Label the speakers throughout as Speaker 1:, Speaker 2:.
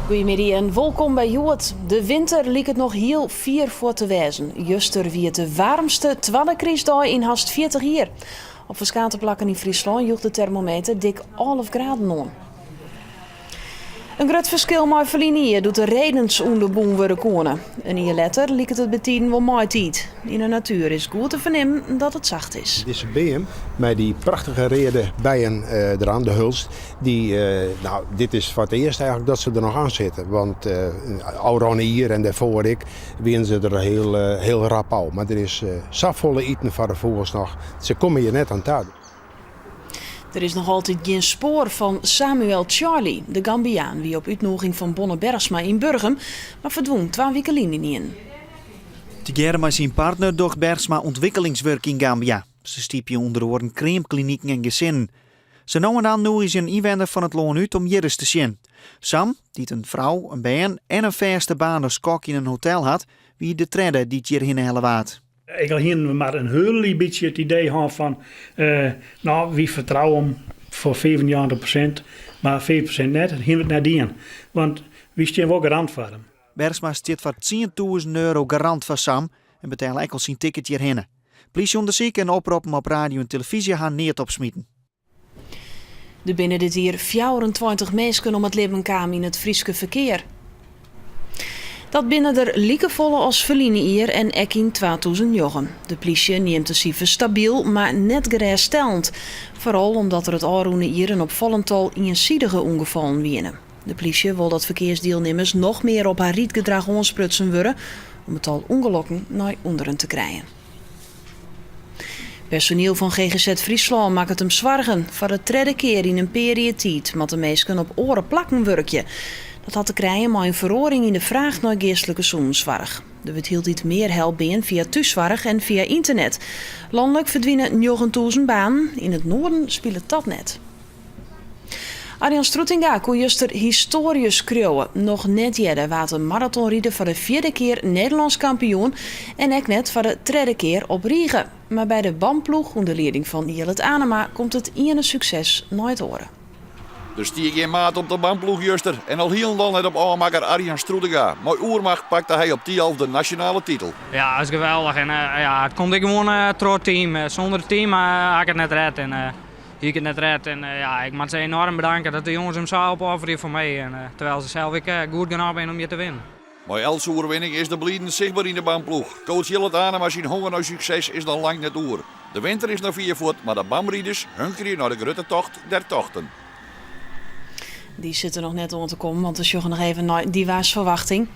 Speaker 1: Goeiemiddei en wolkom by Hjoed. De winter liket noch hiel fier fuort te wêzen. Juster wie it de waarmste twadde krystdei yn hast 40 jier. Op ferskate plakken yn Fryslân joech de termometer dik 11 graden oan. In grut ferskil mei ferline jier doe't de redens ûnderbûn wurde koene. In jier letter liket it betiden wol maitiid. Yn 'e natuer is goed te fernimmen dat it sacht is.
Speaker 2: Dizze beam mei dy prachtige reade bijen deroan, de hulst, dy, nou, dit is foar it earst eigentlik dat se der noch oan sitte. Want ôfrûne jier en dêrfoar ek wiene se der hiel, hiel rap ôf. Mar der is safolle iten foar de fûgels noch, se komme hjir net oan ta.
Speaker 1: Der is noch altyd gjin spoar fan Samuel Charlie. De Gambiaan wie op útnûging fan Bonne Bergsma yn Burgum, mar ferdwûn twa wike lyn ynienen.
Speaker 3: Tegearre mei syn partner docht Bergsma ûntwikkelingswurk yn Gambia. Se stypje ûnder oaren kreamkliniken en gesinnen. Sa no en dan nûgje se in ynwenner fan it lân út om hjir ris te sjen. Sam, dy't in frou, in bern en in fêste baan as kok yn in hotel hat, wie de tredde dy't hjirhinne helle waard.
Speaker 4: Ek al hienen we mar in hiel lyts bytsje it idee hân fan, no, wy fertrouwe him foar 95%, mar 5% net, dan hienen we it net dien. Want wy stean wol garant foar him.
Speaker 3: Bergsma stiet foar 10,000 euro garant foar Sam en betelle ek al syn ticket hjirhinne. Plysjeûndersyk en oproppen op radio en telefyzje ha neat opsmiten.
Speaker 1: Der binne dit jier 24 minsken om it libben kaam yn it Fryske ferkear. Dat binne der likefolle as ferline jier en ek yn 2009. De plysje neamt de sifers stabyl, mar net gerêststellend. Foaral omdat der it ôfrûne jier in opfallend tal iensidige ûngefallen wiene. De plysje wol dat ferkearsdielnimmers noch mear op har rydgedrach oansprutsen wurde om it tal ûngelokken nei ûnderen te krijen. Personiel fan GGZ Fryslân makket him soargen. Foar de tredde kear yn in pear jier tiid moatte minsken op oare plakken wurkje. Dat hat te krijen mei in feroaring yn de fraach nei geastlike sûnenssoarch. Der wurdt hieltyd mear help bean fia thússoarch en fia ynternet. Lanlik ferdwine 9000 banen, yn it Noarden spilet dat net. Arjan Stroetinga koe juster histoarje skriuwe. Noch net earder waard in maratonrider foar de fjirde kear Nederlânsk kampioen en ek net foar de tredde kear op rige. Mar by de BAM-ploech ûnder lieding fan Jillert Anema komt it iene sukses nei it oare.
Speaker 5: Der stie gjin maat op de BAM-ploech juster en al hielendal net op ôfmakker Arjan Stroetinga. Mei oermacht pakte hy op Thialf de nasjonale titel.
Speaker 6: Ja, dat is geweldich en ja, it komt ek gewoan troch it team. Sûnder it team ha ik it net red. En, hie ik it net red. En ja, ik moat se enoarm bedanke dat de jonges him sa opofferje foar my. En terwijl se sels ek goed genôch binne om hjir te winnen.
Speaker 5: Mei eltse oerwinning is de blidens sichtber yn de BAM-ploech. Coach Jillert Anema syn honger nei sukses is noch lang net oer. De winter is noch fier fuort, mar de BAM-riders hunkerje nei de grutte tocht der tochten.
Speaker 1: Dy sit der noch net oan te kommen, want we sjogge noch even nei dy waarsferwachting.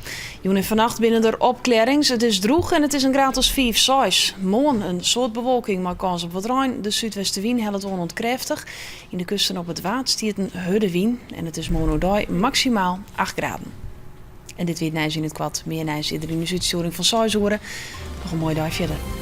Speaker 1: Jûn en fannacht binne der opklearrings. It is drûch en it is in graad as 5, 6. Moarn in soad bewolking mei kâns op wat rein. De súdwestewyn hellet oan oant krêftich. Yn de kusten op it Waad stiet in hurde wyn en it is moarn oerdei maksimaal 8 graden. En dit wie it nijs yn it koart. Mear nijs is der yn ús útstjoering fan 6 oere. Noch in moaie dei fierder.